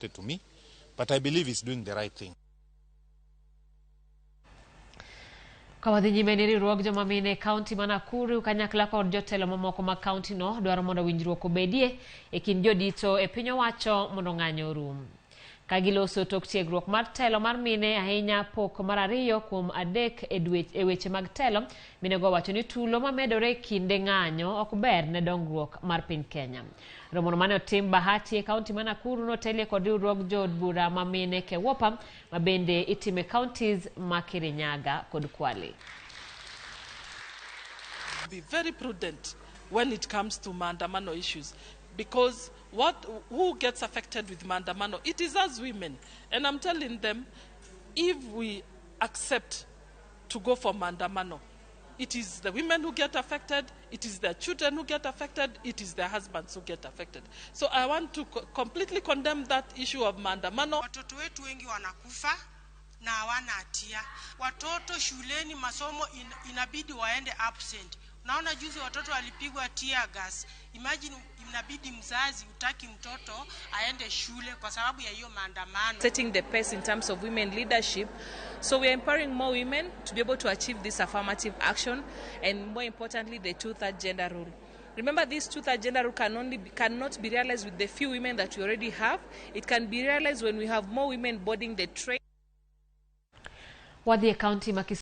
To me, but I believe he's doing the right thing. Ka wadhi nyime ni riwruog joma mine e kaunti ma Nakuru kanyakla kod jotelo mamoko mag kaunti no dwaro mondo winjruok obedie e kind jodito e piny owacho mondo ng'anyo orum. Ka giloso tok tiegruok mar telo mar mine ahinya pok mar ariyo kuom adek e, dwe, e weche mag telo, minego owacho ni tulo mamedore e kinde ng'anyo ok ber ne dongruok mar piny Kenya. Romono mane otim Bahati e kaunti ma Nakuru notelie kod riwruog jood bura ma mine KEWOPA ma bende itime counties ma Kirinyaga kod Kwale. Be very prudent when it comes to maandamano issues because what who gets affected with maandamano? It is us women. And I'm telling them, if we accept to go for maandamano, it is the women who get affected, it is their children who get affected, it is their husbands who get affected. So I want to co completely condemn that issue of maandamano. Watoto wetu wengi wanakufa na hawana hatia. Watoto shuleni masomo inabidi waende absent. Unaona juzi watoto walipigwa tear gas. Imagine inabidi mzazi utaki mtoto aende shule kwa sababu ya hiyo maandamano. Setting the pace in terms of women leadership. So we are empowering more women to be able to achieve this affirmative action and, more importantly, the two-third gender rule. Remember, this two-third gender rule cannot be realized with the few women that we already have. It can be realized when we have more women boarding the train. Wadhi e kaunti ma Kisumu.